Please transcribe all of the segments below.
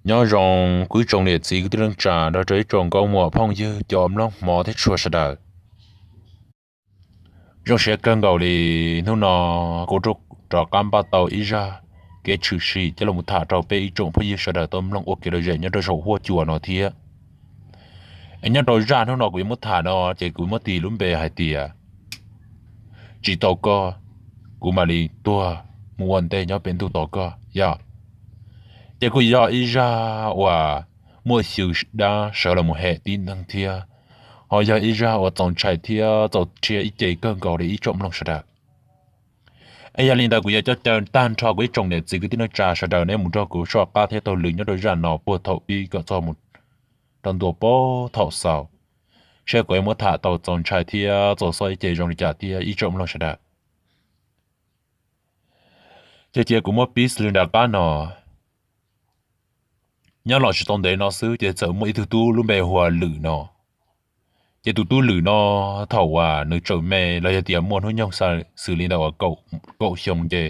Nyob zoo kuv ib tsoom niam txiv kwv tij neej tsa nrog rau ib tsoom nkauj muam phooj ywg cov mloog hmov thiab tshua sawv daws. Zoo siab kawg nkaus li, hnub no kuv rov qab npaj tau ib zaj kev tshwm sim coj los tham rau peb ib tsoom phooj ywg sawv daws tau mloog ua kev lom zem nyob rau saum huab cua no thiab. Es nyob rau zaj hnub no kuv yuav muab tham no ces kuv muab tis lub npe hais tias tsis tau koj, kuv mam li tuag mus ua ntej nyob pem ntuj tos koj yom. Ces kuj yog ib zaj uas muaj xyw dab sawv los mus hem tib neeg thiab, ho yog ib zaj uas txaus ntshai thiab txaus rhia ib ce kawg nkaus li ib tsoom mloog sawv daws. Es yog li ntawd kuv yuav coj caw tag nrho kuv ib tsoom niam txiv kwv tij neej tsa sawv daws nej mus nrog kuv soj qab thiab taug lw nyob rau zaj no puag thaum pib kom txog mus rau ntua puag thaum xaus, seb kuv yuav muab tham tau txaus ntshai thiab txaus xob ib ce zoo li cas thiab ib tsoom mloog sawv daws. Ces cia kuv muab pib xws li nram qab no. Nyob los tsis tau ntev no xwb ces txawm muaj ib tug tub lub npe hu ua Lwm no. Ces tus tub Lwm no thaum uas nws tseem me los yog tias muaj hnub nyoog xws li ntawm uas kaum xyoo ces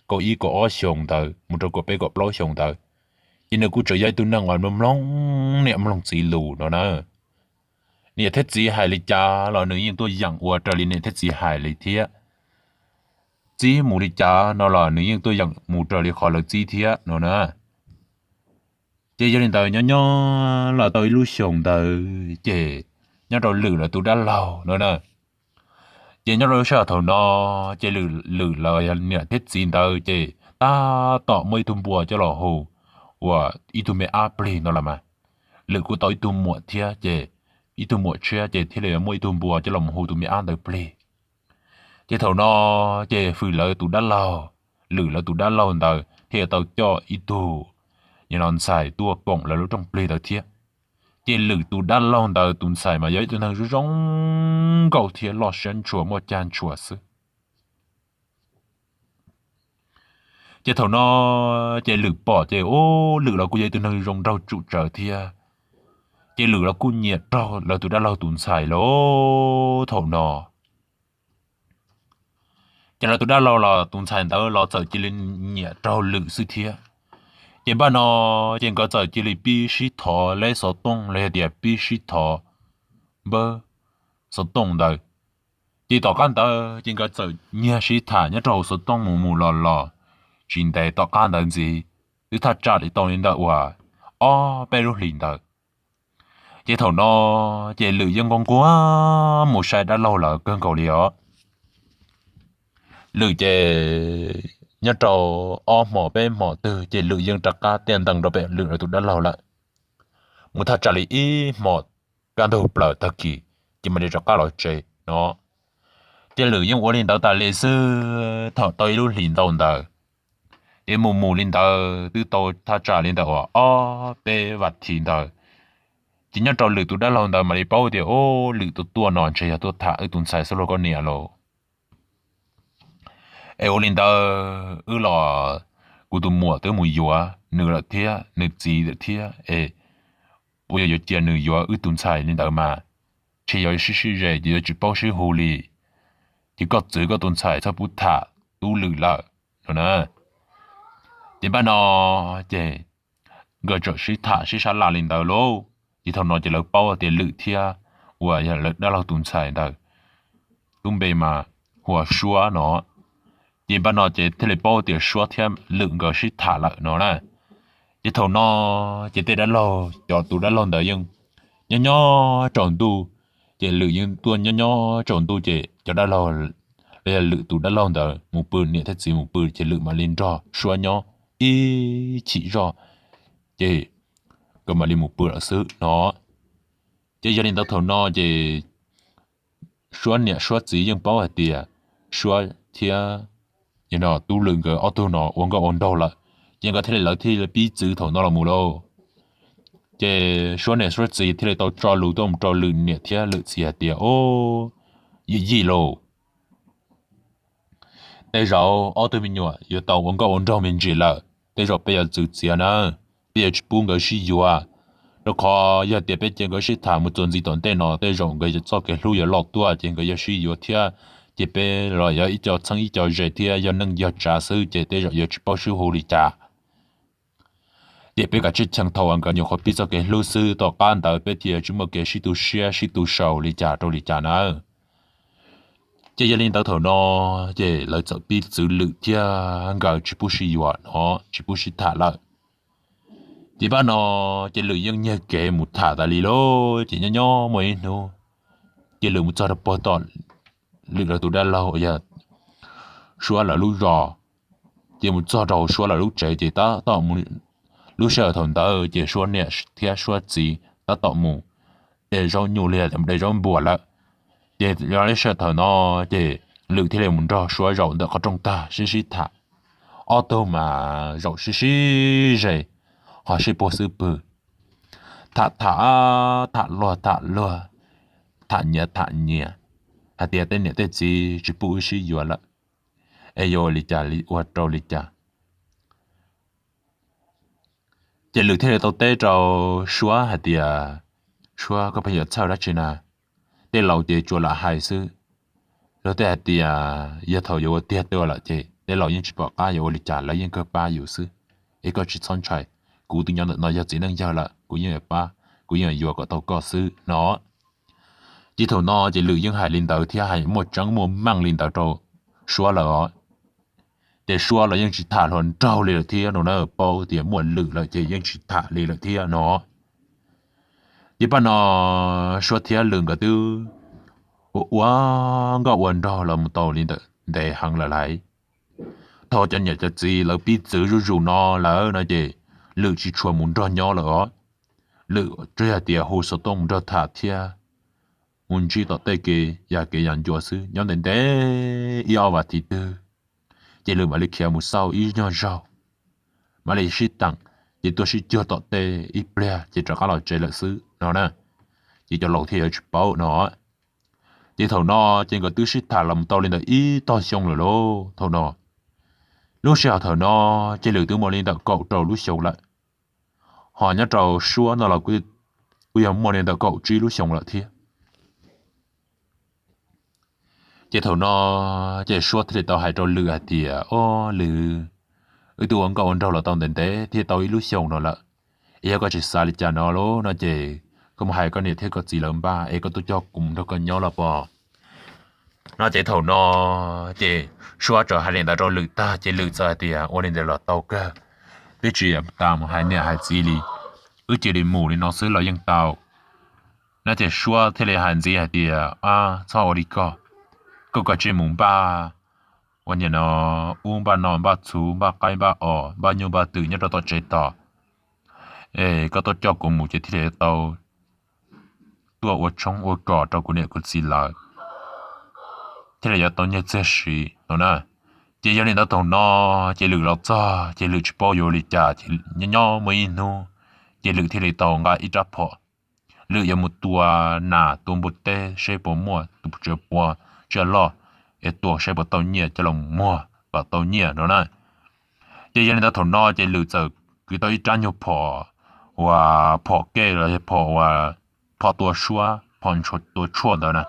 kaum ib kaum ob xyoo ntawd mus rau kaum peb kaum plaub xyoo ntawd, ces nws kuj tseem yog ib tug neeg uas mloog niam mloog txiv lus no na. Niam thiab txiv hais li cas los nws yeej tuaj yeem ua raws li niam thiab txiv hais li thiab. Txib mus li cas no los nws yeej tuaj yeem mus raws li qhov lawv txib thiab no na. Ces yog li ntawd nyob nyob los tau ib lub xyoo ntawd ces nyob rau Lwm lawv tus dab laug no na, ces nyob rau lub sij hawm thaum no ces Lwm lawv niam thiab txiv ntawd ces tab tom muaj ib tug npua coj los hu ua ib tug me ab plig no los mas. Lwm kuj tau ib tug muam thiab ces ib tug muam tshiab ces thiaj li muaj ib tug npua coj los hu tus me ab ntawd plig. Ces thaum no ces hwm lawv tus dab laug, Lwm lawv tus dab laug ntawd thiaj tau coj ib tug ntxhais tuaj koom lawv lub rooj plig ntawd thiab. Ces Lwm tus dab laug ntawd tus ntxhais mas yog ib tug neeg zoo zoo nkauj thiab loj siab ntshua muaj cag ntshua xwb. Ces thaum no ces Lwm pom ces ub, Lwm los kuj yog ib tug neeg zoo nraug tsum tsawv thiab. Ces Lwm los kuj nyiam raug lawv tus dab laug tus ntxhais lawm thaum no. Ces lawv tus dab laug los tus ntxhais ntawd los txawm cia li nyiam raug Lwm xwb thiab. Ces npaj no ces nkawd txawm cia li pib sib thov leb xov tooj los yog tias pib sib thov npawb xov tooj ntawd. Ces tom qab ntawd ces nkawd txawm nyiag sib tham nyob rau hauv xov tooj mus mus los los, tsis ntev tom qab ntawd ntxiv, twb thaj tsam li tau li ntawm uas ob peb lub hlis ntawd. Ces thaum no ces Lwm yeej nquag nquag mus saib dab laug lawv kawg nkaus li os. Lwm ces nyob rau ob hmos peb hmos twg ces Lwm yeej rov qab tiaj ntees rau pem Lwm lawv tus dab laug lawm, mus thaj tsam li ib hmos kaj ntug plaws tag kis ces mam li rov qab los tsev no. Ces Lwm yeej ua li ntawd tas li xwb thaum tau ib lub hlis ntau ntawd. Ces mus mus li ntawd twb tau thaj tsam li ntawm uas ob peb vas thiv ntawd, ces nyob rau Lwm tus dab laug ntawd mam li paub tias, o, Lwm tus tuaj no ntshe yog tuaj tham wb tus ntxhais xwb lauj koj niam lauj. Es ua li ntawd wb los, kuv tus muam twb mus yuav nws lawm thiab nws txiv lawm thiab es puas yog yuav cia nws yuav wb tus ntxhais li ntawd mas, ntshe yog sib sib ze ces yuav tsis paub sib hu li. Ces koj txwv koj tus ntxhais txhob pub tham tub Lwm lawm no na. Ces npaj no ces nkawd txawm sib tham sib sab laj li ntawd lauj. Ces thaum no ces lawv paub tias Lwm thiab uas yog lawv dab laug tus ntxhais ntawd lub npe mas hu ua Suab no. Ces npaj no ces thiaj li paub tias Suab thiab Lwm nkawd sib tham lawm no na. Ces thaum no ces tej dab laug, cov tus dab laug ntawd yeej nyob nyob tsaus ntuj, ces Lwm yeej tuaj nyob nyob tsaus ntuj ces cov dab laug, los yog Lwm tus dab laug ntawd mus pw, niam thiab txiv mus pw ces Lwm mam li nrog Suab nyob ib chim zoj, ces nkawd mam li mus pw lawm xwb no. Ces yog li ntawd thaum no ces Suab niam Suab txiv yeej paub hais tias Suab thiab tub Lwm nkawd ob tug no ua nkauj ua nraug lawm, ces nkawd thiaj li, lawv thiaj li pib txwv thaum no los mus lauj. Ces Suab niam Suab txiv thiaj li tau tso lus tuaj mus rau Lwm niam thiab Lwm txiv hais tias, o, yij yij lauj, tej zaum ob tug me nyuam yuav tau ua nkauj ua nraug me ntsis lawm, tej zaum peb yuav txwv txiav na, peb yuav tsis pub nkawd sib yuav, rau qhov yog tias peb cia nkawd sib tham mus txuas ntxiv tom ntej no tej zaum nkawd txoj kev hlub yuav loj tuaj ces nkawd yuav sib yuav thiab, ces peb los yog ib co txheeb ib co ze thiab yog neej yog tsav xwb ces tej zaum yuav tsis paub sib hu li cas. Ces peb kav tsij cheem thaum uas nkawd nyuam qhuav pib txoj kev hlub xwb, tom qab ntawd peb thiaj tsis muaj kev sib tu siab sib tu sau li cas rau li cas nawb. Ces yog li ntawd thaum no, ces lawv txawm pib txwv Lwm thiab nkawd tsis pub sib yuav no, tsis pub sib tham lawm. Ces pab no, ces Lwm yeej nyiag kev mus tham tas li lauj. Ces nyob nyob muaj ib hnub, ces Lwm mus txog rau puag tom Lwm lawv tus dab laug yog Suab lawv lub zos, ces mus txog rau Suab lawv lub tsev ces tab tom mus, lub sij hawm thaum ntawd ces Suab niam thiab Suab txiv tab tom mus de zaub nyuj li mus de zaub npuas lawm. Ces lub sij hawm thaum no, ces Lwm thiaj li mus nrog Suab zaum ntawm qhov rooj tag sib sib tham. Ob tug mas zaum sib sib ze, ho sib puag xub pwg, tham tham, tham luag tham luag, tham nyiav tham nyiav, hais tias tej niam tej txiv tsis pub wb sib yuav lawm, es yuav ua li cas li ua rau li cas. Ces Lwm thiaj li tau teb rau Suab hais tias, Suab, koj pheej yuav txhawj dab tsi na? Tej laus ces tsuas lam hais xwb. Luag tej hais tias yog thaum yuav ua tiag tuaj lawm ces tej laus yeej tsis pom qab yuav ua li cas, lawv yeej kawg pab yus xwb. Es koj tsis txhob ntshai, kuv twb nyob ntawm no yog txiv neej yawg lawm, kuv yeej yuav pab, kuv yeej yuav kom tau koj xwb no. Ces thaum no ces Lwm yeej hais li ntawd thiab hais muaj tseeb muaj meej li ntawd rau Suab lawm os. Ces Suab los yeej tsis tham hluas nraug li lawm thiab no na, paub tias muaj Lwm lawm ces yeej tsis tham li lawm thiab no. Ces pab no Suab thiab Lwm nkawd twb ua ua nkauj ua nraug los mus tau li ntawm ntev heev lawm lauj. Thaum cov niam cov txiv lawv pib txwv zuj zus no lawm no ces Lwm tsis tshua mus nrog nyob lawm os. Lwm tsuas yog tias hu xov tooj mus nrog tham thiab mus ntsib tom tej kev yam kev yam ncua xwb, nyob ntev ntev ib ob vas thiv twg, ces Lwm mam li khiav mus xauj ib nyuag zaug, mam li sib teem, ces tuaj sib cuag tom tej ib pliag ces rov qab los tsev lawm xwb no na. Ces cov laus thiaj yuav tsis paub no. Ces thaum no ces nkawd twb sib tham los mus tau li ntawm ib tog xyoo lawm lauj. Thaum no, lub sij hawm thaum no ces Lwm twb muaj li ntawm kaum rau lub xyoo lawm, ho nyob rau Suab no los kuj yog muaj li ntawm kaum tsib lub xyoo lawm thiab. Ces thaum no ces Suab thiaj li tau hais rau Lwm hais tias, Ob Lwm, wb twb ua nkauj ua nraug los tau ntev ntev thiaj tau ib lub xyoo no lawm, es yog koj tsis xav li cas no lawm no ces koj mus hais koj niam thiab koj txiv lawv npaj es koj tuaj coj kuv mus nrog koj nyob los pom. No ces thaum no ces Suab txawm hais li ntawd rau Lwm tag ces Lwm txawm hais tias, Ua li ntawd los tau kawg, twb tsis tas mus hais niam hais txiv li, wb cia li mus li no xwb los yeej tau. No ces Suab thiaj li hais ntxiv hais tias, Txhob ua li ko, koj kav tsij mus npaj ua niam no ub npaj no npaj txhuv npaj qaib npaj os npaj nyuj npaj twm nyob rau tom tsev tos, es koj tuaj coj kuv mus ces thiaj li tau tuaj ua tshoob ua kos rau kuv niam kuv txiv lawv, thiaj li yuav tau nyiaj txiag siv no na. Ces yog li ntawd thaum no ces Lwm los txog ces Lwm tsis paub yuav ua li cas ces nyob nyob muaj ib hnub ces Lwm thiaj li tau nqa ib rab phom. Lwm yuav mus tua nas tua npua teb seb puas muaj tus tsiaj puas tsiaj loj, es tua seb puas tau nyiaj coj los muag kom tau nyiaj no na. Ces yog li ntawd thaum no ces Lwm txawm kwv tau ib rab nyuag phom uas phom kej los yog phom uas phom tua suab phom tua tshuaj ntawd na.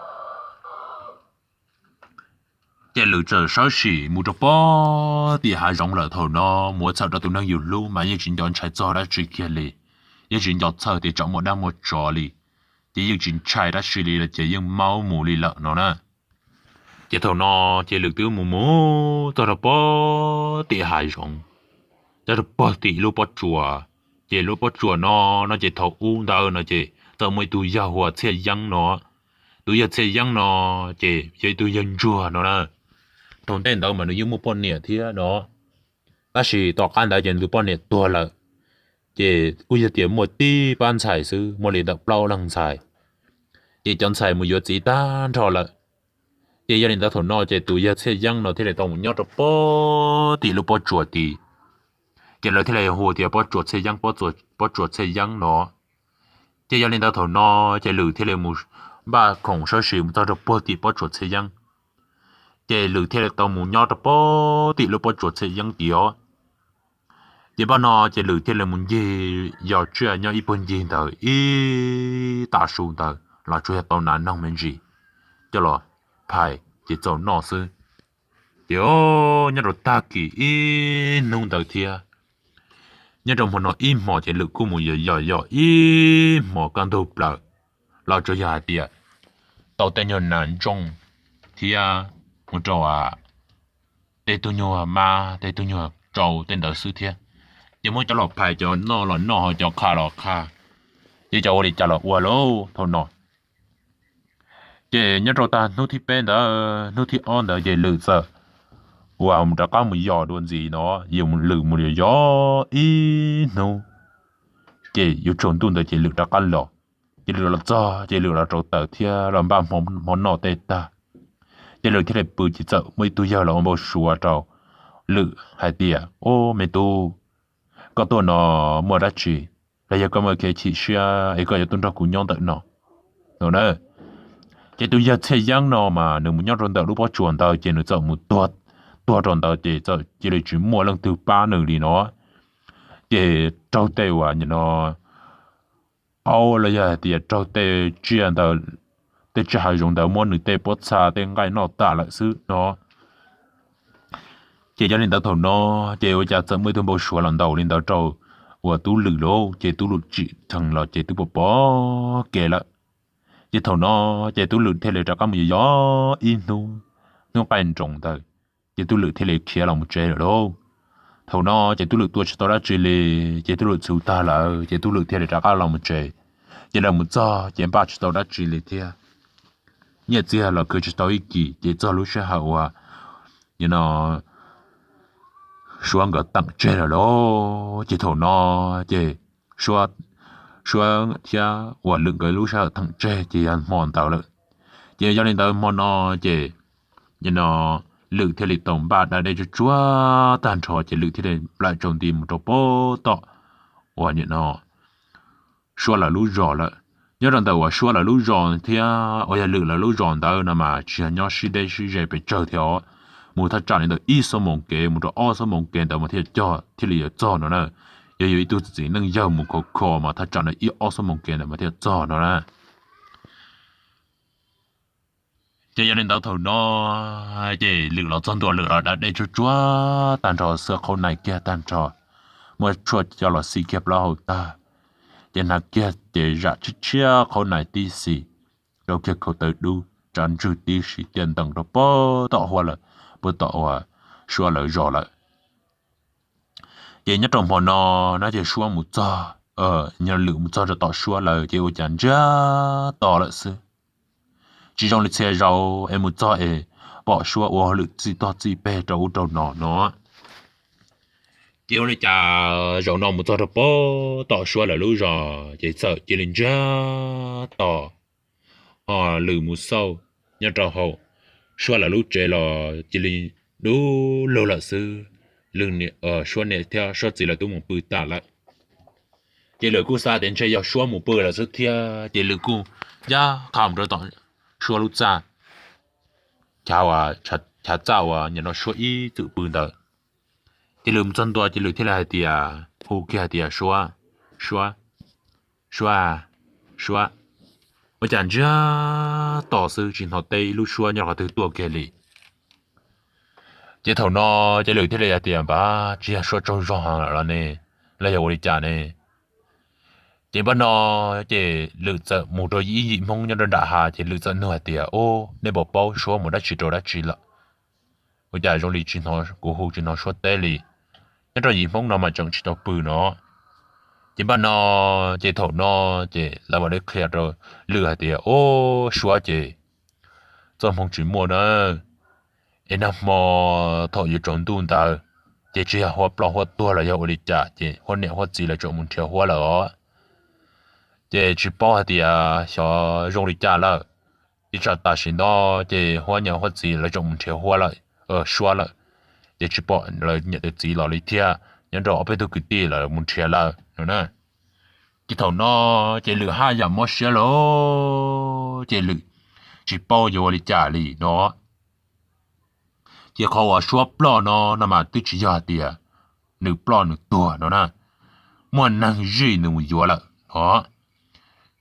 Ces Lwm txawm sawv tsees mus rau pem tim hav zoov lawm. Thaum no mus ua txhawm rau tus neeg yus hlub mas yeej tsis nco ntshai txog dab tsi kiag li, yeej tsis nco txhawj tias tsam muaj dab muaj tsov li, ces yeej tsis ntshai dab tsi li los ces yeej maub mus li lawm no na. Ces thaum no ces Lwm twb mus mus txog rau pem tim hav zoov, txog rau pem tim lub pob tsuas. Ces lub pob tsuas no, no ces thaum ub ntawd no ces txawm muaj ib tug yawg hu ua Txhiaj Yeeb no. Tus yawg Txhiaj Yeeb no ces yog ib tug yawg ntsuag no na. Thaum ntej ntawd mas nws yeej muaj poj niam thiab no, tab sis tom qab ntawd ces nws tus poj niam tuag lawm. Ces kuj yog tias muaj tib pab ntxhais xwb, muaj li ntawm plaub leeg ntxhais, ces cov ntxhais mus yuav txiv tag nrho lawm. Ces yog li ntawd thaum no ces tus yawg Txhiaj Yeeb no thiaj li tau mus nyob rau pem tim lub pob tsuas tid. Ces lawv thiaj li hu tias pob tsuas Txhiaj Yeeb, pob tsuas Txhiaj Yeeb no. Ces yog li ntawd thaum no ces Lwm thiaj li mus npaj khoom sawv tsees mus txog rau pem tim pob tsuas Txhiaj Yeeb. Ces Lwm thiaj li tau mus nyob rau pem tim lub pob tsuas Txhiaj Yeeb tid os. Ces pem no ces Lwm thiaj li mus ncig yos tsiaj nyob ib puag ncig ntawd ib tav su ntawd los tsuas yog tau nas noog me ntsis coj los phais ces txaus noj xwb. Ces nyob rau tag kis ib hnub ntawd thiab, Nyob rau hmo no ib hmos ces Lwm kuj mus yos yos yos ib hmos kaj ntug plaws los tsuas yog hais tias tau tej nyuag nas ntsooj thiab mus rau tej tug nyuag mab tej tug nyuag tsau tej ntawd xwb thiab. Ces muab cov los phais cov noj los noj ho cov qha los qha, ces cov ua li cas los ua lauj thaum no. Ces nyob rau tag hnub thib peb ntawd hnub thib ob ntawd ces Lwm txawm uas mus rov qab mus yos dua ntxiv no, yog Lwm mus yos yos ib hnub, ces yuav tsaus ntuj ntawd ces Lwm rov qab los. Ces Lwm los txog ces Lwm los rauv taws thiab los npaj hmo noj tej tag, ces Lwm thiaj li pw ces txawm muaj ib tug yawg los ua npau suav rau Lwm hais tias, Ob, me tub, koj tuaj no muaj dab tsi, los yog koj muaj kev chim siab es koj yuav tuaj nrog kuv nyob ntawm no no na? Ces tus yawg Txhiaj Yeeb no mas nws mus nyob rau ntawm lub pob tsuas ntawd ces nws txawm mus tuag rau ntawd ces txawm cia li tsis muaj leej twg pab nws li no. Ces raug tej uas nim no aub los yog hais tias raug tej tsiaj ntawd, tej tsiaj hav zoov ntawd muab nws tej pob txha tej nqaij noj tas lawm xwb no. Ces yog li ntawd thaum no, ces ua cas txawm muaj ib tug npau suav los ntaus li ntawd rau uas Tub Lwm lauj, ces Tub Lwm tsim dheev los ces twb pom pom kev lawm. Ces thaum no, ces Tub Lwm thiaj li rov qab mus yos yos ib hnub, hnub qaij nroos ntawd, ces Tub Lwm thiaj li khiav los mus tsev lawm lauj. Thaum no ces Tub Lwm tua tsis tau dab tsi li, ces Tub Lwm txhuv tag lawm ces Tub Lwm thiaj li rov qab los mus tsev. Ces lawv mus txog ces npaj tsis tau dab tsi li thiab, nyiaj txiag los khwv tsis tau ib kis, ces txog lub sij hawm uas nim no Suab nkawd teem tseg lawm lauj. Ces thaum no ces Suab, Suab thiab uas Lwm nkawd lub sij hawm teem tseg ces yog hmo ntawd lawm. Ces yog li ntawd hmo no ces nim no Lwm thiaj li tau npaj da dej tsuag tsuag tag nrho ces Lwm thiaj li nplawm tsaus nti mus rau pem tom uas nim no Suab lawv lub zos lawm. Nyob rau ntawm uas Suab lawv lub zos thiab uas yog Lwm lawv lub zos ntawd no mas tsis yog nyob sib deb sib ze pes tsawg thiab os. Mus thaj tsam li ntawm ib xuab moos kev mus rau ob xuab moos kev ntawd mas thiaj cog thiaj li yuav txog no na. Yog yus ib tug txiv neej yawg mus khov kho mas thaj tsam li ib ob xuab moos kev ntawd mas thiaj txog no na. Ces yog li ntawd thaum no ces Lwm los txog ntua Lwm los da dej tsuag tsuag tag nrho, xwb qhaub nai kiag tag nrho, muab tshuaj coj los xib kiag plaub hau tag, ces hnav kiag ces zam tshiab tshiab qhaub nai tib si, rau kiag khau taw dub tsav ntswg tib si tiaj ntees rau pem tom Huab lawm, pem tom uas Suab lawv zos lawm. Ces nyob rau hmo no na ces Suab mus txog, Lwm mus txog rau tom Suab lawv ces ua cas ntsiag to lawm xwb. Tsis zoo li txhia zaus es mus txog es pom Suab ua hauj lwm txij toj txij peg rau ub rau no no. Ces ua li cas zaum no mus txog rau pem tom Suab lawv lub zos ces txawm cia li ntsiag to, ho Lwm mus xauj nyob rau hauv Suab lawv lub tsev los cia li dub lug lawm xwb. Lwm, Suab niam thiab Suab txiv lawv twb mus pw tas lawm. Ces Lwm kuj xav tias ntshe yog Suab mus pw lawm xwb thiab, ces Lwm kuj ncaj qha mus rau tom Suab lub txaj, chav txaj uas nim no Suab ib txwm pw ntawd. Ces Lwm mus txog ntua ces Lwm thiaj li hais tias, hu kiag hais tias, Suab, Suab, Suab, Suab. Ua cas ntsiag to xwb tsis hnov teb ib lub suab nyob qhov twg tuaj kiag li. Ces thaum no ces Lwm thiaj li hais tias, Npab, tsis yog Suab tsaug zog lawm los ne, los yog ua li cas ne? Ces npaj no ces Lwm txawm mus rau ib yim Hmoob nyob rau nram hav ces Lwm txawm nug hais tias, Ub, nej puas paub Suab mus dab tsi rau dab tsi lawm? Ua cas zoo li tsis hnov, kuv hu tsis hnov Suab teb li. Nyob rau yim Hmoob no mas tseem tsis tau pw no. Ces npaj no, ces thaum no ces lawv mam li qhia rau Lwm hais tias, Ub, Suab ces txoj hmoo tsis muaj na, es nag hmo thaum yuav tsaus ntuj ntawd ces tsis yog Huab ploj Huab tuag los yog ua li cas ces Huab niam Huab txiv lawv tseem mus nrhiav Huab lawm os. Ces tsis paub hais tias xyov zoo li cas lawm, ib tsam tam sim no ces Huab niam Huab txiv lawv tseem mus nrhiav Huab lawm, Suab lawm, ces tsis pom lawv niam lawv txiv los li thiab, nyob rau ob peb tug kwv tij lawv mus nrhiav lawm no na. Ces thaum no ces Lwm haj yam mob siab lawm, ces Lwm tsis paub yuav ua li cas li no. Ces qhov uas Suab ploj no no mas twb tsis yog hais tias nws ploj nws tuag no na, muaj neeg zij nws mus yuav lawm no.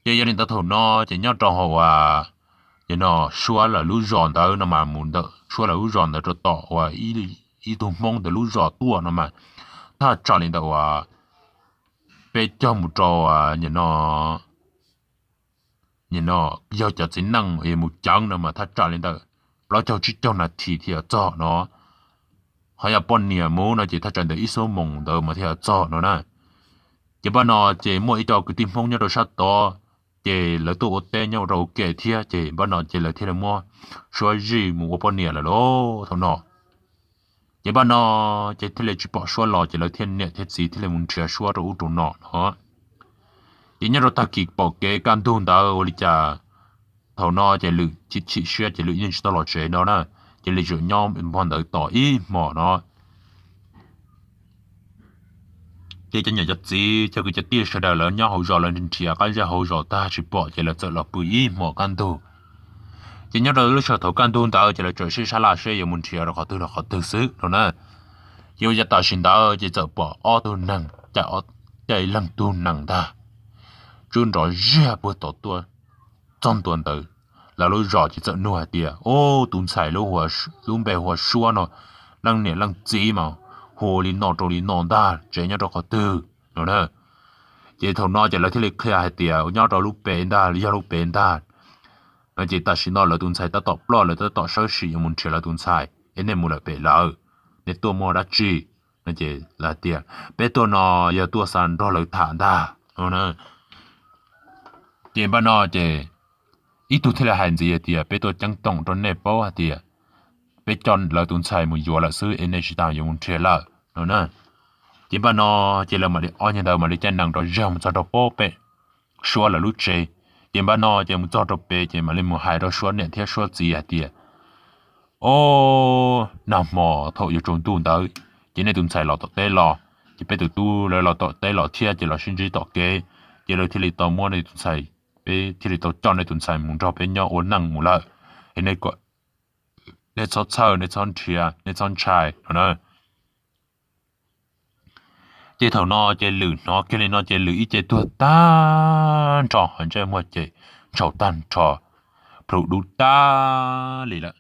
Ces yog li ntawd thaum no ces nyob rau hauv uas, no, Suab lawv lub zos ntawd no mas mus ntawm Suab lawv lub zos ntawd rau tom uas ib tug Hmoob ntawd lub zos tuaj no mas thaj tsam li ntawm uas peb caug mus rau, no, no, yog cov txiv neej mus ceev no mas thaj tsam li ntawm plaub caug tsib caug nas this thiaj txog no. Ho yog poj niam mus no ces thaj tsam ntawm ib xuab moos ntawd mas thiaj txog no na. Ces npaj no ces muaj ib co kwv tij Hmoob nyob rau sab tod, ces lawv tuaj ua teb nyob rau ua ke thiab, ces npaj no ces lawv thiaj li muab Suab zij mus ua poj niam lawm lauj thaum no. Ces npaj no ces thiaj li tsis pom Suab los, ces lawv thiaj niam thiab txiv thiaj li mus nrhiav Suab rau ub rau no no. Ces nyob rau tag kis pom kev kaj ntug ntawd ua li cas, thaum no ces Lwm chim chim siab ces Lwm yeej tsis tau los tsev no na, ces Lwm tseem nyob npog ntawd tos ib hmos no. Ces cov niam cov txiv cov kwv cov tij sawv daws lawv nyob hauv zos lawv nrhiav qab zej hauv zos tag tsis pom, ces lawv txawm los pw ib hmos kaj ntug. Ces nyob rau lub sij hawm thaum kaj ntug ntawd ces lawv txawm sib sab laj seb yuav mus nrhiav rau qhov twg los qhov twg xwb no na. Ces ua cas tam sim ntawd ces txawm pom ob tug neeg, caij leej tug nees ntag, tswb nrov ziag puag tom tuaj txog ntua ntawd. Lawv lub zos ces txawm nug hais tias, Ub, tus ntxhais lub npe hu ua Suab no, leej niam leej txiv mas hu li no rau li no ntag, tsev nyob rau qhov twg no na. Ces thaum no ces lawv thiaj li qhia hais tias nyob rau lub pem ntag, yog lub pem ntag. No ces tam sim no lawv tus ntxhais tab tom ploj, lawv tab tom sawb sim yuav mus nrhiav lawv tus ntxhais, es nej mus lawm pem lawm, nej tuaj muaj dab tsi? No ces lawv tias, Peb tuaj no yog tuaj xav nrog lawv tham ntag no. Ces npaj no ces ib tug thiaj li hais ntxiv hais tias, Peb tuaj ceeb toom rau nej paub hais tias peb coj lawv tus ntxhais mus yuav lawm xwb es nej tsis tas yuav mus nrhiav lawm no na. Ces npaj no ces lawv mam li ob niag ntawd mam li caij nees rov zog mus txog rau pem Suab lawv lub tsev. Ces npaj no ces mus txog rau pem ces mam li mus hais rau Suab niam thiab Suab txiv hais tias, Ob, nag hmo thaum yuav tsaus ntuj ntawd ces nej tus ntxhais los tom teb los, ces peb tus tub lawv los tom teb los thiab ces los sib ntsib tom kev, ces lawv thiaj li tau muab nej tus ntxhais, peb thiaj li tau coj nej tus ntxhais mus nrog peb nyob ua neej mus lawm. Es nej kom, nej txhob txhawj, nej txhob nrhiav, nej txhob ntshai no na. Ces thaum no ces Lwm hnov kiag li no ces Lwm ib ce tuag tag nrho, hais ntsej muag ces ntshau tag nrho, plhu dub tag li lawm.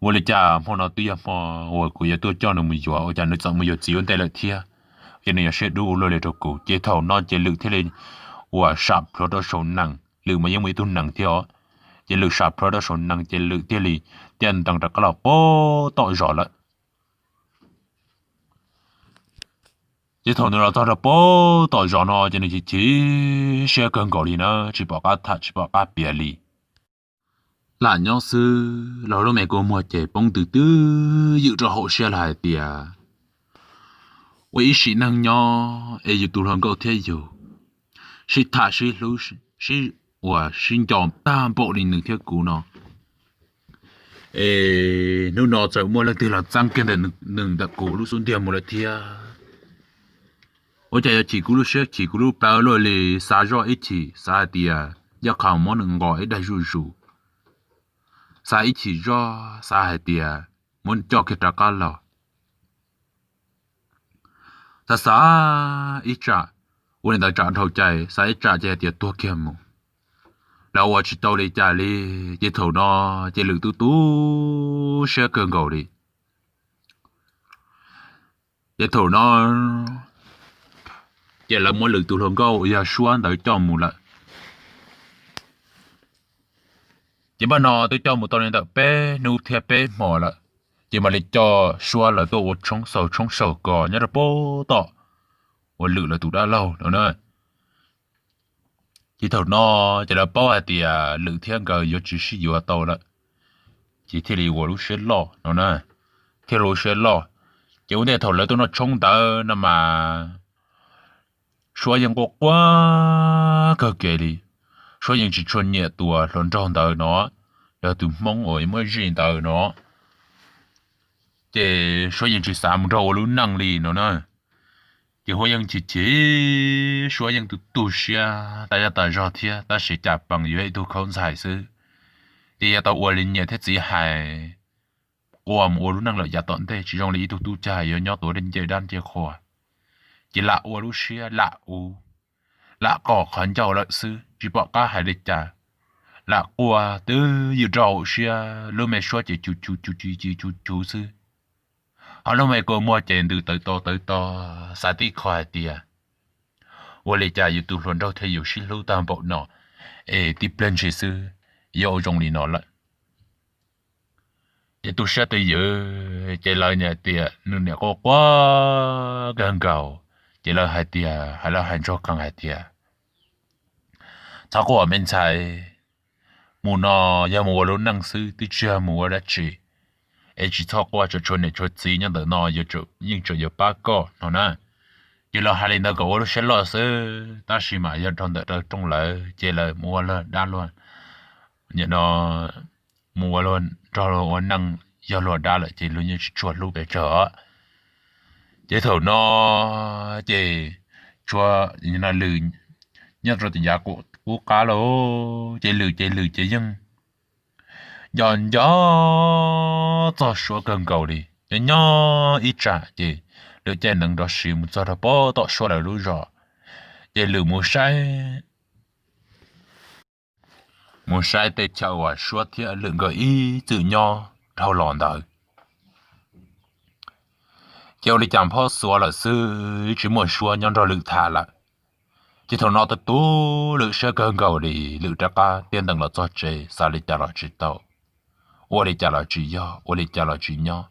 Ua li cas hmo no twb yog hmo uas kuv yuav tuaj coj nws mus yuav, ua cas nws txawm mus yuav txiv ua ntej lawm thiab? Ces nws yog siab dub ua luaj li rau kuv. Ces thaum no ces Lwm thiaj li uas sam plhuav rau saum nees, Lwm mas yeej muaj ib tug nees thiab os. Ces Lwm sam plhuav rau saum nees ces Lwm thiaj li tiaj ntees rov qab los pem tom zos lawm. Ces thaum nws los txog rau pem tom zos no ces nws chim chim siab kawg nkaus li na, tsis pom qab tham tsis pom qab piav li. Lam nyob xwb los lub me kua muag ces poob twg twb ywm rau hauv siab lawm hais tias, ua ib sim neej nyob es yus tus hluas nkauj thiab yus sib tham sib hlub, sib, uas sib nco tag npaum li nws thiab kuv no, es hnub no txawm muaj leej twg los txeeb kiag ntawm nws ntawm kuv lub xub ntiag mus lawm thiab. Ua cas yuav chim kuv lub siab chim kuv lub plawv luaj li, xav zoj ib chim xav hais tias yog qhov muab nws nqos ib daig zuj zus, xav ib chim zoj xav hais tias muab coj kiag rov qab los. Xav xav ib tsam, ua li ntawd tsam dhau cai, xav ib tsam ces hais tias tuag kiag mus, los ua tsis tau li cas li. Ces thaum no ces Lwm tu tu siab kawg nkaus li. Ces thaum no ces lawv muab Lwm tus hluas nkauj uas yog Suab ntawd coj mus lawm. Ces npaj no twb coj mus tau li ntawm peb hnub thiab peb hmos lawm, ces mam li coj Suab lawv tuaj ua tshoob xaus tshoob xaus kos nyob rau pem tom uas Lwm lawv tus dab laug no na. Ces thaum no ces lawv paub hais tias Lwm thiab nkawd yuav tsis sib yuav tau lawm, ces thiaj li ua lub siab loj no na, thiaj li ua lub siab loj. Ces ua ntej thaum lawv tuaj noj tshoob ntawd no mas Suab yeej quaj quaj kawg kev li. Suab yeej tsis tshua nyiam tus hluas nraug ntawd no, yog tus Hmoob uas muab zij ntawd no, ces Suab yeej tsis xav mus nrog ua lub neej li no na. Ces Suab yeej chim chim, Suab yeej tu tu siab tas zaj tas zog thiab, tab sis cas pees yuav ib tug khaub ntxhais xwb. Ces yog tau ua li niam thiab txiv hais, quaj mus ua lub neej lawm yav tom ntej tsis zoo li ib tug tub cag yuav nyob tuav ncej dab ncej qhua. Ces lam ua lub siab lam ua, lam qos qhov ncauj lawm xwb tsis pom qab hais li cas. Lam quaj twb ywm rau hauv siab, lub me suab ces chu chu chu chu chu chu xwb. Ho lub me kua muag ces ntws tawv to tawv to, xav tib qho hais tias ua li cas yus tus hluas nraug thiaj yuav sib hlub tag npaum no, es tib pliag ntshis xwb yuav ua zoo li no lawm. Ces tu siab twj ywm, ces lawv niam tias nws niam quaj quaj kawg nkaus, ces lawv hais tias, hais lawv hais nraug qees hais tias, txhob quaj me ntxhais, mus no yog mus ua lub neej xwb twb tsis yog mus ua dab tsi, es tsis txhob quaj, tsam tshuav niam tshuav txiv nyob ntawm no yeej tsum yuav pab koj no na. Ces lawv hais li ntawd kom ua lub siab loj xwb, tab sis mas yog rau ntawm rau rooj lawv ces lawv mus ua luag dab luag, nim no mus ua luag nrog luag ua neej, yog luag dab lawm ces luag yeej tsis tshua hlub pes tsawg os. Ces thaum no ces tshuav Lwm nyob rau tim yav qub qab lauj, ces Lwm ces Lwm ces yeej nco nco txog Suab kawg nkaus li. Nyob nyob ib tsam ces Lwm caij nees nrov siv mus txog rau pem tom Suab lawv lub zos, ces Lwm mus saib, mus saib tej chaw uas Suab thiab Lwm nkawd ib txwm nyob dhau los ntawd. Ces ua li cas phob xuav lawm xwb, tsis muaj Suab nyob nrog Lwm tham lawm. Ces thaum no tus tub Lwm siab kawg nkaus li, Lwm rov qab tiaj ntees los txog tsev, xav li cas los tsis tau, ua li cas los tsis yog, ua li cas los tsis nyob.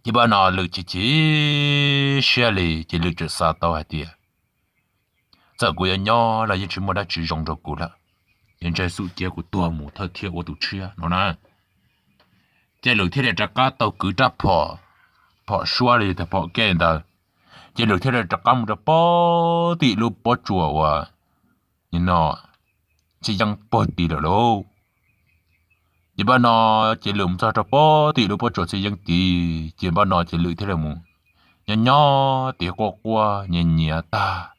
Ces npaj no Lwm chim chim siab li, ces Lwm txawm xav tau hais tias, txawm kuv yuav nyob los yeej tsis muaj dab tsi zoo rau kuv lawm, ces ntshe xum cia kuv tuag mus thawj thiab ua tus tshiab no na. Ces Lwm thiaj li rov qab tau kwv rab phom, phom suab li tias phom kej ntawd, ces Lwm thiaj li rov qab mus rau pem tim lub pob tsuas uas no Txhiaj Yeeb puag tid lawm lauj. Ces npaj no ces Lwm mus txog rau pem tim lub pob tsuas Txhiaj Yeeb tid, ces npaj no ces Lwm thiaj li mus nyob nyob tid quaj quaj nyiav nyiav tag.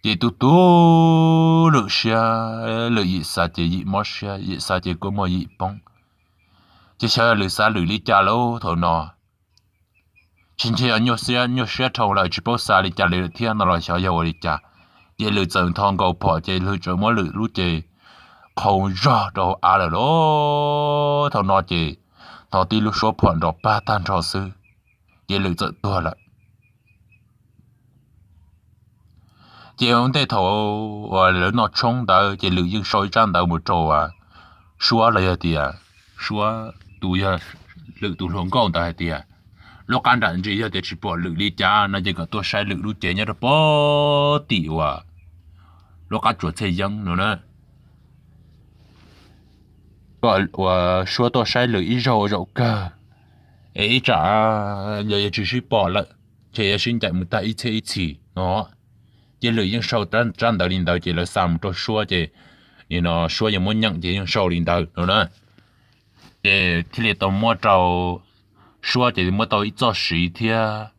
Ces tus tub Lwm siab, Lwm yim xav ces yim mob siab, yim xav ces kua muag yim poob. Ces xyov Lwm xav Lwm li cas lauj thaum no, tsis ntshe yog nyuaj siab dhau lawm tsis paub xav li cas li lawm thiab no los xyov yog ua li cas. Ces Lwm txawm nthos nkaus phom ces Lwm txawm muab Lwm lub cev qhau zog rau hauv av lawm lauj. Thaum no ces thov tib lub suab phom nrov pag tag nrho xwb, ces Lwm txawm tuag lawm. Ces ua ntej thaum uas lawv noj tshoob ntawd ces Lwm yeej sau ib tsab ntawv mus rau Suab los yog tias Suab tus yog Lwm tus hluas nkauj ntawd hais tias lub qab nram ntsis yog tias tsis pom Lwm li cas no ces kom tuaj saib Lwm lub cev nyob rau pem tim uas lub qab tsuas Txhiaj Yeeb no na. Kom uas Suab tuaj saib Lwm ib zaug zaum kawg, es ib tsam yog yog tsis sib pom lawm ces yuav sib ncaim mus tag ib txhiab ib txhis no. Ces Lwm yeej sau tsab ntawv li ntawd ces lawv xa mus rau Suab ces nim no Suab yeej muab nyeem ces yeej sau li ntawd no na. Ces thiaj li tau muab rau Suab ces muab tau ib txoj siv thiab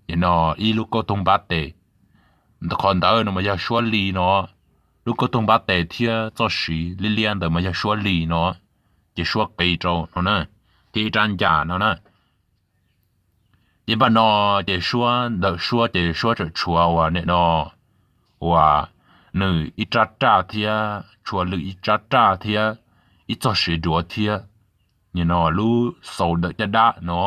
nim no ib lub kauj toog npab tes. Qhov ntawd no mas yog Suab li no, lub kauj toog npab tes thiab txoj siv liab liab ntawd mas yog Suab li no, ces Suab qis rau no na, thiab ib rab ncas no na. Ces npaj no ces Suab ntawm Suab ces Suab tseem tshuav uas nim no uas nws ib rab raj thiab tshuav Lwm ib rab raj thiab ib txoj siv duav thiab nim no lub xauv ntawm caj dab no.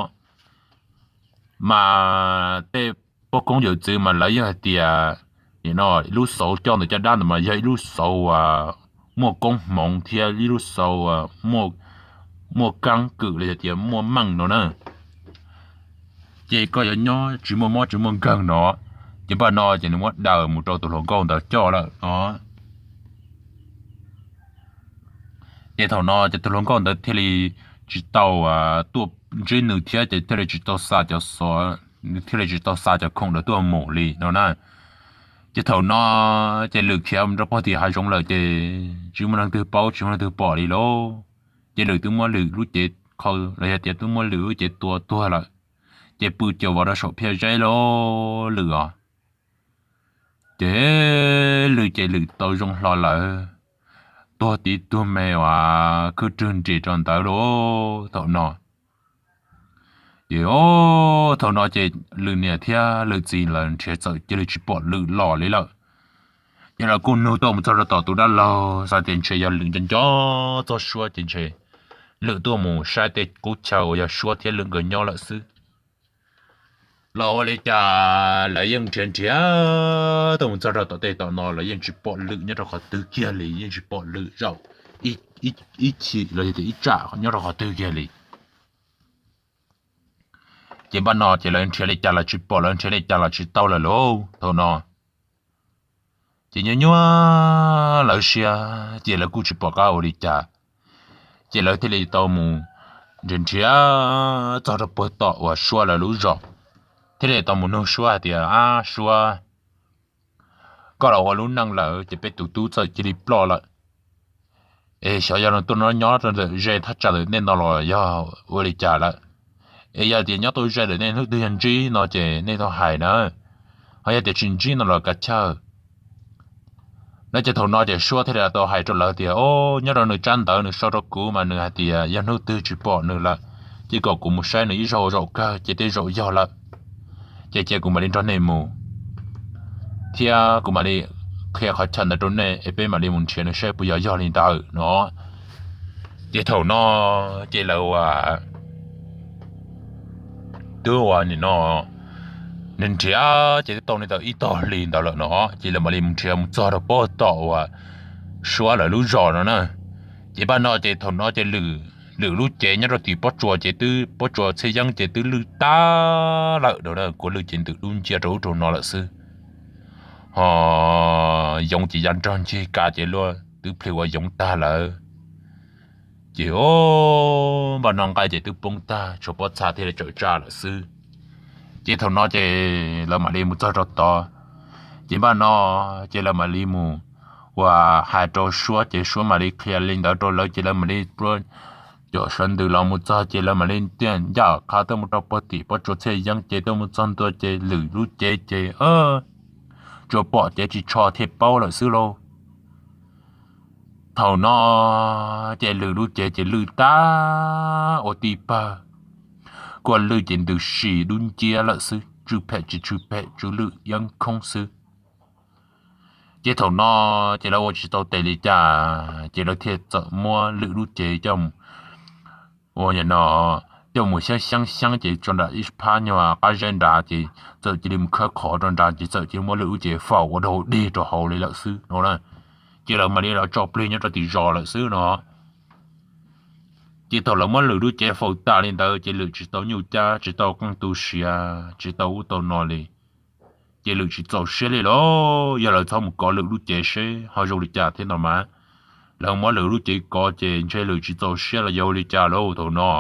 Mas tej poj koob yawm txwv mas lawv yeej hais tias nim no lub xauv coj ntawm caj dab ntawd mas yog ib lub xauv uas muaj koob hmoov thiab ib lub xauv uas muaj kaab kwm los yog tias muaj meej no na. Ces koj yuav nyob tsis muaj mob tsis muaj nkeeg no, ces npaj no ces nws muab daws mus rau tus hluas nkauj ntawd coj lawm no. Ces thaum no ces tus hluas nkauj ntawd thiaj li tsis tau tuaj ntsib nws thiab ces thiaj li tsis tau xa cov xov, nws thiaj li tsis tau xa cov khoom ntawd tuaj mus li no na. Ces thaum no ces Lwm khiav mus rau pem tim hav zoov lawm ces tsis muaj leej twg paub tsis muaj leej twg pom li lauj. Ces Lwm twb muab Lwm lub cev qhau los yog tias twb muab Lwm lub cev tua tuag lawm, ces pw cuag vov rau saum phiaj zeb lauj Lwm os. Ces Lwm ces Lwm tau zoo hlo lawm, tuag tib tug me uas khwb rwg nris rau ntawd lauj thaum no. Ces thaum no ces Lwm niam thiab Lwm txiv lawv nrhiav txawm cia li tsis pom Lwm los li lawm. Ces lawv kuj nug tuaj mus txog rau tom tus dab laug xav tias ntshe yog Lwm nco nco txog Suab ces ntshe Lwm tuaj mus saib tej qub chaw uas yog Suab thiab Lwm nkawd nyob lawm xwb. Los ua li cas lawv yeej nrhiav nrhiav tuaj mus txog rau tom tej tom no lawv yeej tsis pom Lwm nyob rau qhov twg kiag li, yeej tsis pom Lwm zaum ib chim los yog tias ib tsam nyob rau qhov twg kiag li. Ces npaj no ces lawv nrhiav li cas los tsis pom, lawv nrhiav li cas los tsis tau lawm lauj thaum no. Ces nyuaj nyuaj lawv siab ces lawv kuj tsis pom qab ua li cas, ces lawv thiaj li tau mus nrhiav nrhiav txog rau puag tom uas Suab lawv lub zos, thiaj li tau mus nug Suab hais tias, Ab Suab, koj los ua lub neej lawm ces peb tus tub txawm cia li ploj lawm, es xyov yog nws tuaj nyob rau ntawm ze thaj tsam ntawm nej no los yog ua li cas lawm? Es yog tias nyob tau ze ntawm nej hnub twg yog ntsib no ces nej tau hais na, ho yog tias tsis ntsib no los kav chawj. No ces thaum no ces Suab thiaj li tau hais rau lawv tias, O, nyob rau nws tsab ntawv nws sau rau kuv mas nws hais tias yog hnub twg tsis pom nws lawm, ces kom kuv mus saib nws ib zaug zaum kawg ces tej zaum yog lawm, ces cia kuv mam li nrog nej mus, thiab kuv mam li qhia qhov chaw ntawd rau nej es peb mam li mus nrhiav nws saib puas yog yog li ntawd no. Ces thaum no ces lawv ua twb ua nim no nws nrhiav ces twb tau li ntawm ib tog hli ntawd lawm no, ces lawv mam li mus nrhiav mus txog rau pob tom uas Suab lawv lub zos no na. Ces npaj no ces thaum no ces Lwm, Lwm lub cev nyob rau tim pob tsuas ces twb pob tsuas txhiaj yeeb ces twb lwj tag lawm no, kua lwj ces ntws dub ncia rau ub rau no lawm xwb. Ho yoov ces ya nrog ncig kas ces luag twb plhws ua yoov tag lawm. Ces o, npaj no nqaij ces twb poob tag, tshuav pob txha thiaj li tsawm tsa lawm xwb. Ces thaum no ces lawv mam li mus txog rau tod, ces npaj no ces lawv mam li mus uas hais rau Suab ces Suab mam li qhia li ntawd rau lawv ces lawv mam li pluab cov sawv ntws los mus txog ces lawv mam li tiaj ncaj qha tuaj mus rau puag tim pob tsuas txhiaj yeeb ces tuaj mus txog ntua ces Lwm lub cev ces tsuas pom cev ris tsho thiaj paub lawm xwb lauj. Thaum no ces Lwm lub cev ces lwj tag ua tib pawg, kua lwj ces ntws si dub nciab lawm xwb, tsw phem tsis tsw phem, tsw lwj yeeb khoob xwb. Ces thaum no ces lawv ua tsis tau tes li cas ces lawv thiaj txawm muab Lwm lub cev coj ua no, coj mus xyab xyab xyab ces tso nram ib phab nyuag qab zeb nrad ces txawm cia li mus khawb qhov rau nrad ces txawm cia li muab Lwm lub cev faus ua dog dig rau hauv li lawm xwb no na. Ces lawv mam li los tso plig nyob rau tim zos lawm xwb no. Ces thaum lawv muab Lwm lub cev faus tas li ntawd ces Lwm tsis tau nyuj cab, tsis tau qeej tu siav, tsis tau ub tau no li. Ces Lwm tsis txaus siab li lauj, yog lawv txhob mus kov Lwm lub cev seb ho zoo li cas thiab no mas. Lawv muab Lwm lub cev kov ces ntshe Lwm tsis txaus siab los yog ua li cas lauj thaum no.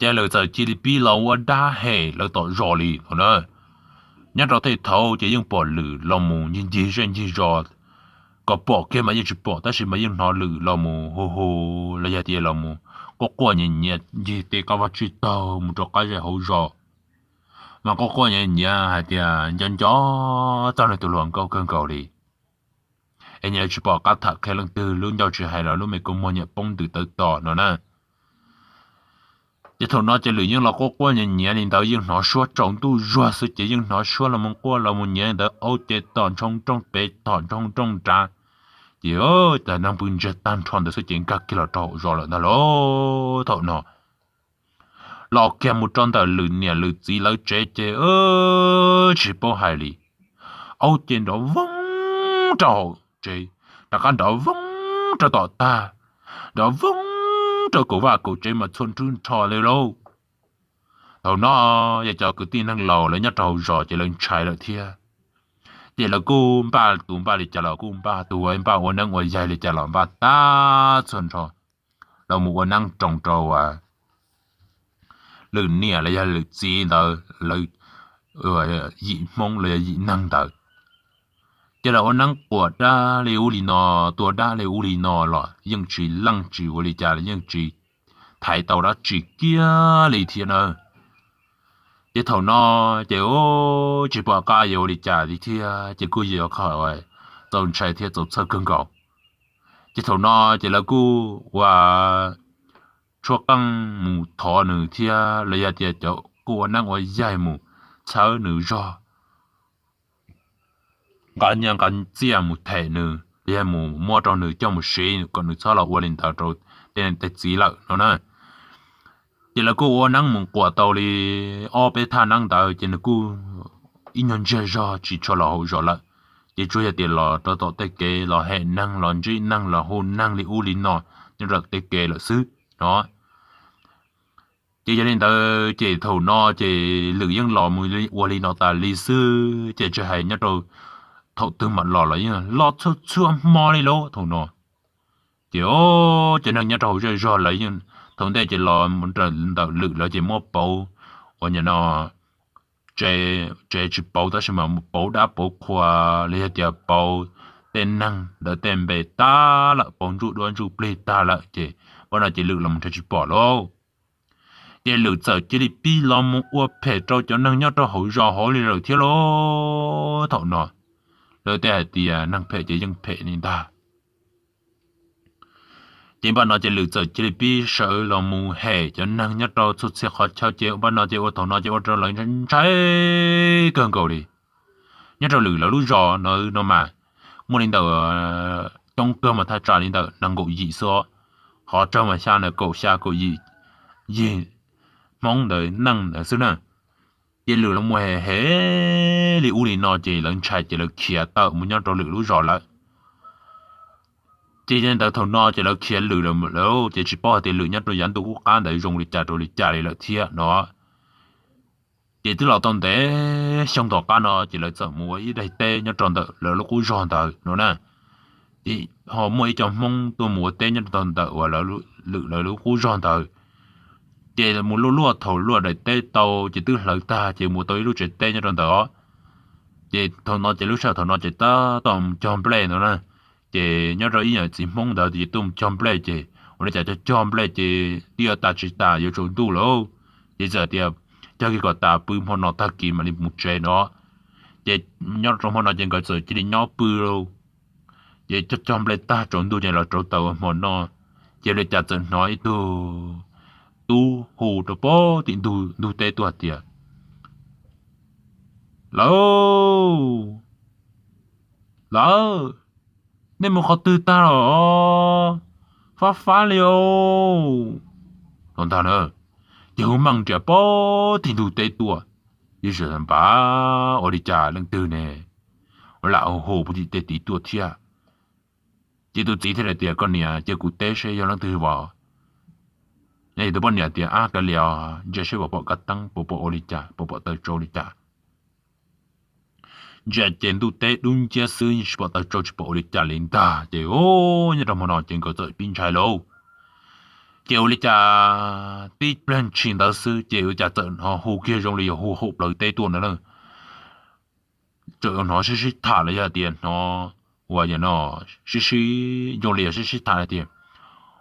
Ces Lwm txawm cia li pib los ua dab hem lawv tom zos li no na. Nyob rau tej thaum ces yeej pom Lwm los mus ncig ncig zej ncig zos, kom pom kiag mas yeej tsis pom tab sis mas yeej hnov Lwm los mus hu hu los yog tias los mus quaj quaj nyiav nyiav ncig tej qab vaj tsib taug mus rau qab zej hauv zos, mas quaj quaj nyiav nyiav hais tias nco nco txog nws tus hluas nkauj kawg nkaus li. Es nyias tsis pom qab tham qhia leej twg, lub ncauj tsis hais los lub me kua muag nyiam poob ntws tawv tos no na. Ces thaum no ces Lwm yeej los quaj quaj nyiav nyiav li ntawd, yeej hnov Suab tsaus ntuj zuag xwb ces yeej hnov Suab los mus quaj los mus nyiav li ntawd, aub ces tom ntshoo nrooj pem tom ntshoo nrooj nrad. Ces tas neeg pw ntsiag tag nrho ntawd xwb ces nkag kiag los rau hauv zos lawm ntag lauj. Thaum no los kiag mus rau ntawm Lwm niam Lwm txiv lawv tsev ces tsis paub hais li, aub ces nrov voob rau hauv tsev, rov qab nrov voob rau tom tag, nrov voob rau kaum vaj kaum tsev mas txhua nrhub nrho li lauj. Thaum no yog cov kwv tij neeg laus lawv nyob rau hauv zos ces lawv ntshai lawm thiab. Ces lawv kuj npaj tus npaj li cas los kuj npaj, tus npaj ua neeb ua yaig li cas los npaj tag txhua nrho, los mus ua neeb roos rau Lwm niam los yog Lwm txiv ntawd lawv yim Hmoob los yog yim neeg ntawd. Ces lawv ua neeb quas dab li ub li no, tua dab li ub li no los yeej tsis leej tsis ua li cas, yeej tsis thaiv tau dab tsi kiag li thiab na. Ces thaum no ces tsis pom qab yuav ua li cas li thiab ces kuj yog qhov txaus ntshai thiab txaus txhawj kawg nkaus. Ces thaum no ces lawv kuj ua tshuab qeej mus thov nws thiab los yog tias cov kuj ua neeb ua yaig mus txhawb nws zog, nqa nyiaj nqa txiaj mus them nws los yog mus muab rau nws coj mus siv kom nws txhob los ua li ntawd rau tej niam tej txiv lawm no na. Ces lawv kuj ua neeb mus quas tau li ob peb thaj neeb ntawd ces nws kuj ib nyuag ntsiag zog tsis tshua los hauv zos lawm. Ces tsuas yog tias los rau tom tej kev los hem neeg los ntsib neeg los hu neeg li ub li no nyob rau tej kev lawm xwb no. Ces yog li ntawd ces thaum no ces Lwm yeej los mus ua li no tas li xwb ces tsis hais nyob rau thaum twg mam los los yeej los txhua txhua hmo li lauj thaum no. Ces cov neeg nyob rau hauv zej zog lawv yeej thaum ntej ces los ntawm Lwm lawv ces muab pauv uas nim no tsev tsis pauv tab sis mas pauv dab pauv qhua los yog tias pauv tej neeg ntawd tej npe tag lawm, pauv ntsuj duab ntsuj plig tag lawm ces pab no ces Lwm los mus nrhiav tsis pom lauj. Ces Lwm txawm cia li pib los mus ua phem rau cov neeg nyob rau hauv zos hauv li lawm thiab lauj. Thaum no lawv tej hais tias neeg phem ces yeej phem li ntag. Ces npaj no ces Lwm txawm cia li pib sawv los mus hem cov neeg nyob rau txhua txhia qhov chaw ces npaj no ces ua thaum no ces ua rau lawv ntshai kawg nkaus li. Nyob rau Lwm lawv lub zos no no mas muaj li ntawm coob kawg mas thaj tsam li ntawm nees nkaum yim xwb, qhov tsawg mas xya na kaum xya kaum yim yig Hmoob ntawd neej ntawd xwb na. Ces Lwm los mus hem li ub li no ces lawv ntshai ces lawv khiav tawm mus nyob rau Lwm lub zos lawm. Ces yog li ntawd thaum no ces lawv khiav Lwm lawm ces tsis paub hais tias Lwm nyob rau yav ntuj qub qab ntawd zoo li cas rau li cas li lawm thiab no. Ces twb los tau ntev xyoo tom qab no ces lawv txawm mus ua ib daim teb nyob rau ntawm lawv lub qub zog ntawd no na. Ces ho muaj ib co Hmoob tuaj mus ua teb nyob rau ntawm uas Lwm lawv lub qub zog ntawd. Ces mus luaj luaj thaum luaj daim teb tau ces twb hlawv tag ces mus tau ib lub tsev teb nyob rau ntawd os. Ces thaum no ces lub sij hawm thaum no ces tab tom mus cog nplej no na. Ces nyob rau ib yam txiv Hmoob ntawd ces tuaj mus cog nplej ces ua li cas cog cog nplej ces twb yuav tas tsis tas yuav tsaus ntuj lawm. Ces txawm tias cog kiag kom tas pw hmo no tag kis mam li mus tsev no. Ces nyob rau hmo no ces nkawd txawm cia li nyob pw lauj. Ces cog cog nplej tag tsaus ntuj ces los rauv taws ua hmo no. Ces ua li cas txawm hnov ib tug tub hu rau pem tim ntug teb tuaj hais tias, Lawv, lawv, nej mus qhov twg tag los? Fab fab li os no ntag na. Ces hu meej nrias pem tim ntug teb tuaj. Yog npab ua li cas leej twg ne, ua lam hu hu pem tim tej tid tuaj thiab. Ces tus txiv thiaj li tias, Koj niam, cia kuv teb seb yog leej twg os. Ces tus poj niam tias, Ab, kav liam os, ntsia seb puas pom kab teeb, puas pom ua li cas, puas pom taws tsau li cas. Ntsia ces ntuj teb dub nciab xwb, tsis pom taws tsau tsis pom ua li cas li ntag. Ces nyob rau hmo no ces nkawd txawm pib ntshai lauj. Ces ua li cas tib pliag ntshis ntawd xwb ces ua li cas txawm hnov hu kiag zoo li yog hu hauv plawv teb tuaj ntawd na. Txawm hnov sib sib tham los yog tias hnov uas yog no sib sib, zoo li yog sib sib tham hais tias,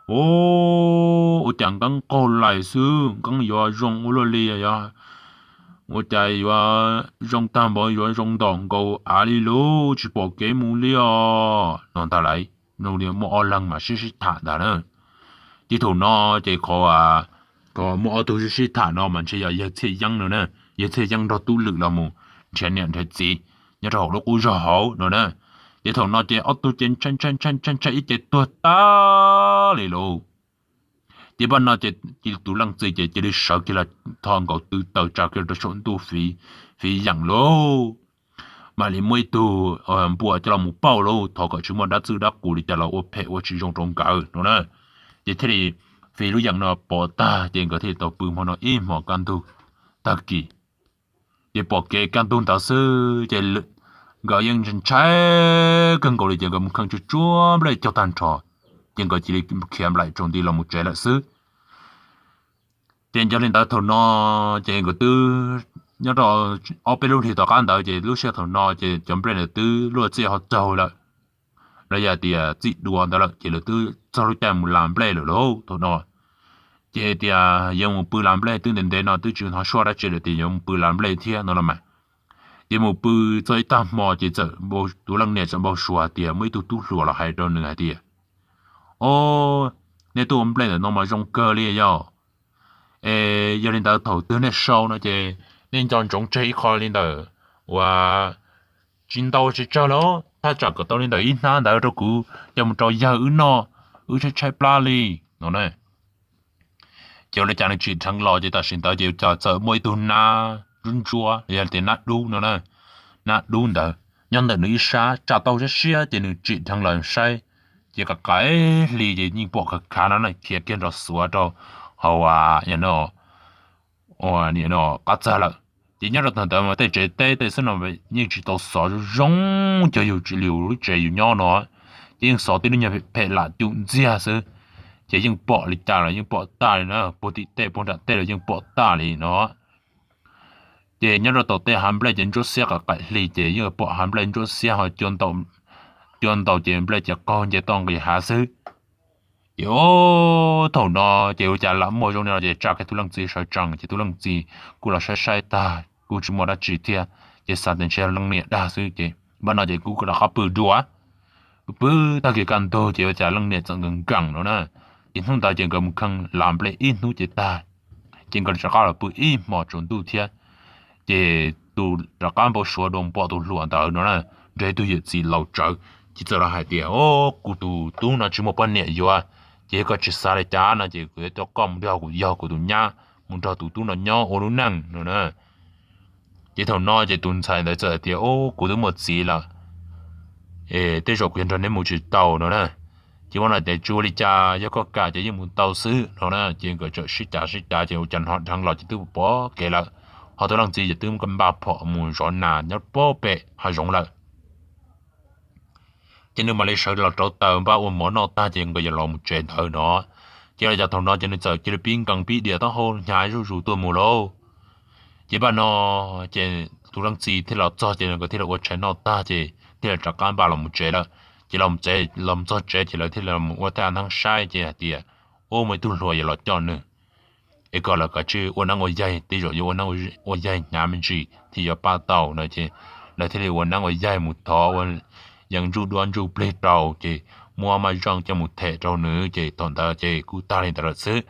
Ua cas nkeeb qaug lais xwb, nkeeb yuav zoo ua luaj li, ua cas yuav zoo tag npaum, yuav zoo ntom nkaus av li lauj, tsis pom kev mus li os no ntag lauj. Zoo li muaj ob leeg mas sib sib tham ntag na. Ces thaum no ces qhov muaj ob tug sib sib tham no mas ntshe yog yawg Txhiaj Yeeb no na, yawg Txhiaj Yeeb nrog Tub Lwm los mus nrhiav niam nrhiav txiv nyob rau hauv lub qub zog hauv no na. Ces thaum no ces ob tug ces ntshai ntshai ntshai ntshai ntshai ib ce tuag tag li lauj. Ces npaj no ces tus leej txiv ces cia li sawv kiag los tho nkaus tw taws tsa kiag rau saum ntuj fiv, fiv yeem lauj. Mam li muaj ib tug npua coj los mus pauj lauj, thov kom tsis muaj dab txwb dab qus li cas los ua phem ua tsis zoo rau nkawd no na. Ces thiaj li fiv lub yeem no pov tag ces nkawd thiaj li tau pw hmo no ib hmos kaj ntug tag kis. Ces pom kev kaj ntug ntawd xwb ces nkawd yeej ntshai kawg nkaus li ces nkawd mus kheej tsuag tsuag nplej cog tag nrho, ces nkawd cia li khiav nplaim tsaus nti los mus tsev lawm xwb. Ces yog li ntawd thaum no ces nkawd twb nyob rau ob peb lub hlis tom qab ntawd ces lub sij hawm thaum no ces cov nplej ntawd twb luaj txij ho txaug lawm, los yog tias txij dua ntawd lawm ces lawv twb txog lub caij mus las nplej lawm lauj thaum no. Ces tias yuav mus pw las nplej twb ntev ntev no twb tsis hnov suab dab tsi lawm tias yuav mus pw las nplej thiab no los mas. Ces mus pw txog ib tag hmo ces txawm tus leej niam txawm npau suav tias muaj ib tug tub hluas los hais rau nws hais tias, O, nej tuaj ua nplej ntawm no mas zoo kawg li yog. Es yog li ntawd thaum twg nej sau no ces nej nco ntsoov tseg ib qho li ntawm uas tsis ntau tsis tsawg los thaj tsam kom tau li ntawm ib hnab ntawd rau kuv coj mus rau yawg wb noj, wb tshaib tshaib plab li no na. Ces ua li cas nws tsim dheev los ces tam sim ntawd ces ua cas txawm muaj ib tug nab ntsuab ntsuab los yog tias nab dub no na, nab dub ntawd nyob ntawm nws ib sab tsa taub hau siab siab ces nws tsim dheev los saib, ces qaim qaim hli ces yeej pom khav khav no na khiav kiag nrov xuav rau hauv no, ua no qab txag lawm. Ces nyob rau thaum ntawd mas tej tsev teb tej xwb no yeej tsis tau xov zoo zoo, cov yus tsis lius lub tsev yus nyob no, ces yeej xov tib lub nyuag phem lam cum ntxiag xwb. Ces yeej pom li cas los yeej pom tag li na, puag tim tej puag nram tej los yeej pom tag li no. Ces nyob rau tom tej hav nplej ces ntsuab xiab qaim qaim hli ces yeej pom hav nplej ntsuab xiab ho cua ntaus ces nplej ces qaug nce toj nqis hav xwb. Ces thaum no ces ua cas lam muaj zoo li no ces tsa kiag tus leej txiv sawv tsees ces tus leej txiv kuj los saib saib tag kuj tsis muaj dab tsi thiab, ces xav tias ntshe leej niam dag xwb ces npaj no ces kuj rov qab pw dua. Pw pw tag kis kaj ntug ces ua cas leej niam txawm nkees nkees no na. Ces hnub ntawd ces nkawd mus kheej lav nplej ib hnub ces tag, ces nkawd rov qab los pw ib hmos tsaus ntuj thiab. Ces tus rov qab npau suav dua pom tus hluas ntawd no na, nrog ib tug yawm txiv laus tsawv, ces txawm los hais tias, O, kuv tus tub no tsis muaj poj niam yuav, ces yog koj tsis xav li cas no ces kuv yuav coj koj mus nrog kuv yog kuv tus nyab mus nrog tus tub no nyob ua lub neej no na. Ces thaum no ces tus ntxhais ntawd txawm hais tias, O, kuv twb muaj txiv lawm, tej zaum kuv yuav nrog neb mus tsis tau no na. Ces ua no tias, Tsis ua li cas, yog koj kam ces yeej mus tau xwb no na. Ces nkawd txawm sib cav sib cav ces ua cas hnov dheev los ces twb pom kev lawm, ho tus leej txiv ces twb npaj phom mus zov nas nyob pem hav zoov lawm. Ces nws mam li sawv los rauv taws npaj ua mov noj tag ces nkawd yuav los mus tsev ntawd no. Ces los cov thaum no ces nws txawm cia li pib nkees pib dias taub hau hnyav zuj zus tuaj mus lauj. Ces npaj no ces tus leej txiv thiaj los txog ces nkawd thiaj li ua tshais noj tag ces thiaj li rov qab npaj los mus tsev lawm. Ces los txog tsev ces lawv thiaj li mus ua tej hnab saib ces hais tias, Ua, muaj ib tug hluas yuav los coj nws, es kom lawv kav tsij ua neeb ua yaig, tej zaum yuav ua neeb ua yaig hnyav me ntsis thiaj yuav pab tau no. Ces lawv thiaj li ua neeb ua yaig mus thov ua yees ntsuj duab ntsuj plig rau ces muab maj zeej coj mus them rau nws ces thaum ntawd ces kuj tag li ntawd lawm xwb.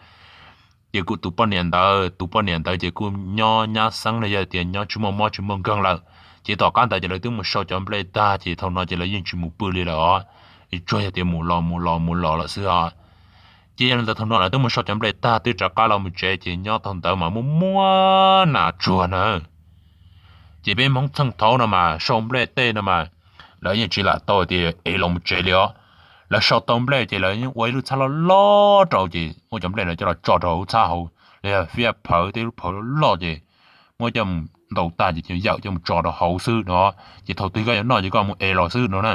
Ces kuj tus poj niam ntawd, tus poj niam ntawd ces kuj nyob nyab xeeb los yog tias nyob tsis muaj mob tsis muaj nkeeg lawm. Ces tom qab ntawd ces lawv twb mus sau cov nplej tag ces thaum no ces lawv yeej tsis mus pw li lawm os, tsuas yog tias mus los mus los mus los lawm xwb os. Ces yog li ntawd thaum no lawv twb mus sau cov nplej tag twb rov qab los mus tsev ces nyob thaum ntawd mas muaj muaj nas tsuag na. Ces peb Hmoob txheej thaud no mas sau nplej tej no mas lawv yeej tsis lam tau tias ev los mus tsev li os. Lawv sau tau nplej ces lawv yeej ua ib lub txhab loj loj rau ces muab cov nplej no coj los tso rau hauv lub txhab hauv, los yog fiab phawv tej lub phawv loj loj ces muab coj mus ntaus tag ces yawm coj mus tso rau hauv xwb no. Ces thaum twg koj yuav noj ces koj mus ev los xwb no na.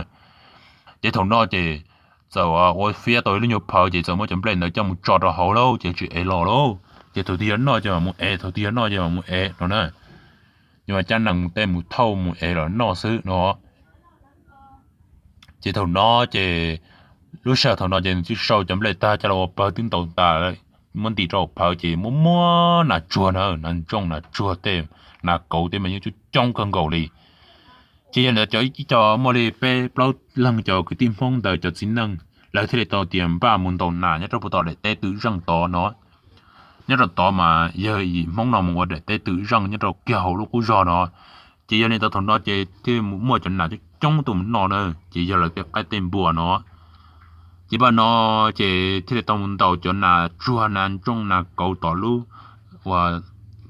Ces thaum no ces txawm ua fiab tau ib lub nyuag phawv ces txawm muab cov nplej ntawd coj mus tso rau hauv lauj ces tsis ev los lauj. Ces thaum twg yuav noj ces mam mus ev, thaum twg yuav noj ces mam mus ev no na. Yuav cab nees mus tej mus thauj mus ev los noj xwb no. Ces thaum no ces lub sij hawm thaum no ces nws twb sau cov nplej tag coj los ua pawg twb ntaus tas, muab ntim rau hauv phawv ces muaj muaj nas tsuag na, nas ntsooj nas tsuag tej, nas kauv tej mas yeej coob coob kawg nkaus li. Ces yog li ntawd cov ib co muaj li peb plaub leeg cov kwv tij Hmoob ntawd cov txiv neej lawv thiaj li tau tias npaj mus ntaus nas nyob rau puag tom daim teb twm zeej tod no. Nyob rau tod mas yog yim Hmoob no mus ua daim teb twm zeej nyob rau kiag hauv lub qub zog no. Ces yog li ntawd thaum no ces thiaj muaj cov nas coob coob tuaj mus noj na, ces yog lawv tej qaib tej npua no. Ces npaj no ces thiaj li tau mus ntaus cov nas tsuag nas ntsooj nas kauv tom lub uas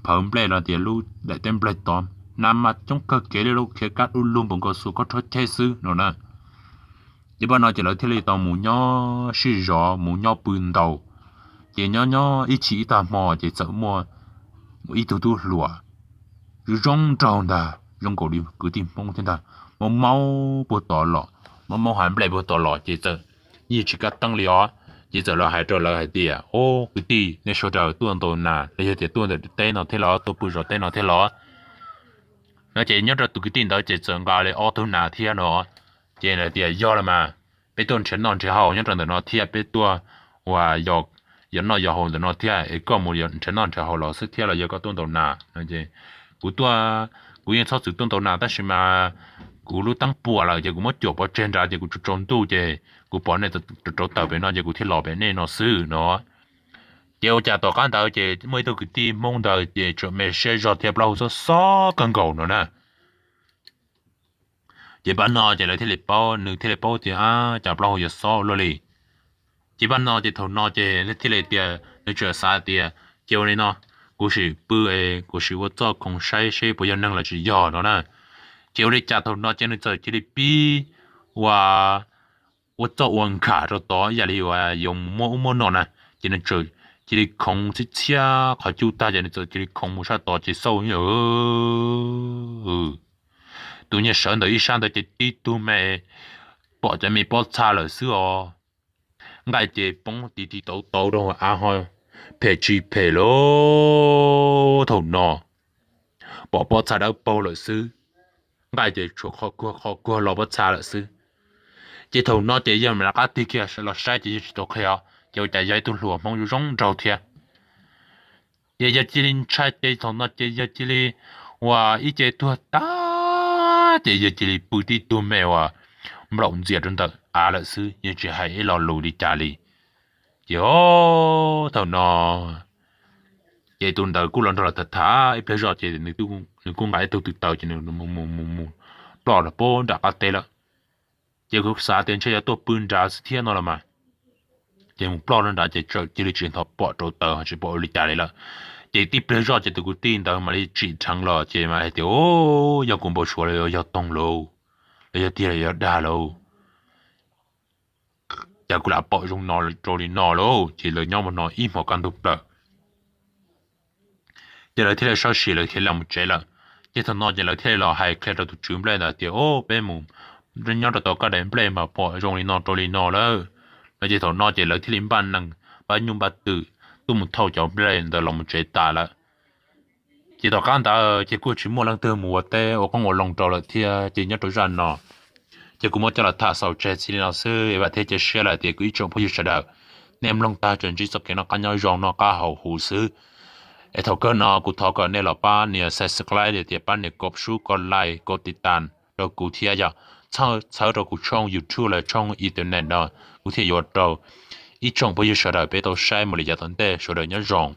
phawv nplej los tias lub daim teb nplej tod, nas mas coob kawg kev li lauj, khiav kab du lug npaum nkaus xuas khaub rhuab cheb xwb no na. Ces npaj no ces lawv thiaj li tau mus nyob sib zov mus nyob pw ntaus. Ces nyob nyob ib chim ib tag hmo ces txawm muaj ib tug tub hluas zoo zoo nraug ntag, zoo nkaus li kwv tij Hmoob thiab ntag, maub maub puag tod los, maub maub hav nplej puag tod los ces txawm yeej tsis kab teeb li os. Ces txawm los hais rau lawv hais tias, O, kwv tij, nej sawv daws tuaj ntaus nas los yog tias tuaj ntawm teb no thiab los, tuaj pw zov teb no thiab los? No ces nyob rau tus kwv tij ntawd ces txawm nqa li ob tug nas thiab no. Ces lawv tias, Yog los mas, peb tuaj nrhiav noj nrhiav haus nyob rau ntawm no thiab, peb tuaj uas yos noj yos haus ntawm no thiab, es koj mus nrhiav noj nrhiav haus los xwb thiab los yog koj tuaj ntaus nas no? Ces kuv tuaj, kuv yeej txhob txwm tuaj ntaus nas tab sis mas kuv lub teeb puas lawm ces kuv muab cuam pov tseg nrad ces kuv tsaus tsaus ntuj ces kuv pom nej rauv taws pem no ces kuv thiaj los pem nej no xwb no. Ces ua cas tom qab ntawd ces muaj ib tug kwv tij Hmoob ntawd ces tseem me siab zog thiab plaub hau xob xob kawg nkaus no na. Ces npaj no ces lawv thiaj li paub, nws thiaj li paub tias, Ab, cas plaub hau yuav xob luaj li. Ces pab no ces thaum no ces thiaj li tias nws txawm xav tias, ces ua li no, kuv sim pw es kuv sim ua txoj khoov saib seb puas yog neeg los tsis yog no na. Ces ua li cas thaum no ces nws txawm cia li pib ua, ua txoj ua nkag rau tod ib yam li uas yuav mus muab ub muab no na. Ces nws txawm cia li khoov txhiab txhiab qhov cub tag ces nws txawm cia li khoov mus sab tod ces xauj, tus niag sawv ntawm ib sab ntawd ces tib tug me pom cov me pob txha lawm xwb os. Nqaij ces poob tiv tiv tauv tauv rau av ho phem tsis phem lauj. Thaum no pom pob txha dawb paug lawm xwb, nqaij ces tshuav qhov kuag qhov kuag los pob txha lawm xwb. Ces thaum no ces yawg mam rov qab tig kiag los saib ces yawg tsis tau qhia, ces ua cas yog ib tug hluas Hmoob zoo zoo nraug thiab. Ces yawg cia li ntshai ces thaum no ces yawg cia li ua ib ce tuag tag ces yawg cia li pw tib tug me uas nplaum ntxias rau ntawm av lawm xwb, yeej tsis hais ib lo lus li cas li. Ces o, thaum no ces tus ntawd kuj los nrog lawv tham tham ib pliag zoj ces nws kuj nqa ib tug tw taws ces nws mus mus mus ploj rau pem nram qab teb lawm. Ces kuv xav tias ntshe yuav tuaj pw nrad xwb thiab no los mas. Ces mus ploj rau nrad ces txawm cia li tsis hnov pom rau taws tsis pom ua li cas li lawm. Ces tib pliag zoj ces tus kwv tij ntawd mam li tsim dheev los ces mam hais tias, yog kuv npau suav los yog toog lauj, los yog tiag los yog dag lauj, cas kuv lam pom zoo no rau li no lauj. Ces lawv nyob mus no ib hmos kaj ntug plaws. Ces lawv thiaj li sawv sim lawv khiav los mus tsev lawm. Ces thaum no ces lawv thiaj li los hais qhia rau tus tswv nplej ntawd tias, o, peb mus nyob rau tom kab daim nplej mas pom zoo li no rau li no lawm. Ces thaum no ces lawv thiaj li npaj nees npaj nyuj npaj twm tuaj mus thauj cov nplej ntawd los mus tsev tas lawm. Ces tom qab ntawd ces kuj tsis muaj leej twg mus ua teb ua qoob ua loo rau lawm thiab. Ces nyob rau zaj no ces kuv muab coj los tham xaus tseg txij li no xwb, vam thiab cia siab lawm tias kuv ib tsoom phooj ywg sawv daws, nej mloog tag tseem ntsib txoj kev noj qab nyob zoo noj qab haus huv xwb. Es thaum kawg no kuv thov kom nej los pab nias subscribe, tias pab nias kov sub kov like kov tiv tas rau kuv thiab yog txhawb rau kuv tshooj YouTube los tshooj internet no, kuv thiaj yuav rau ib tsoom phooj ywg sawv daws peb tau saib mus li yav tom ntej. Sawv daws nyob zoo.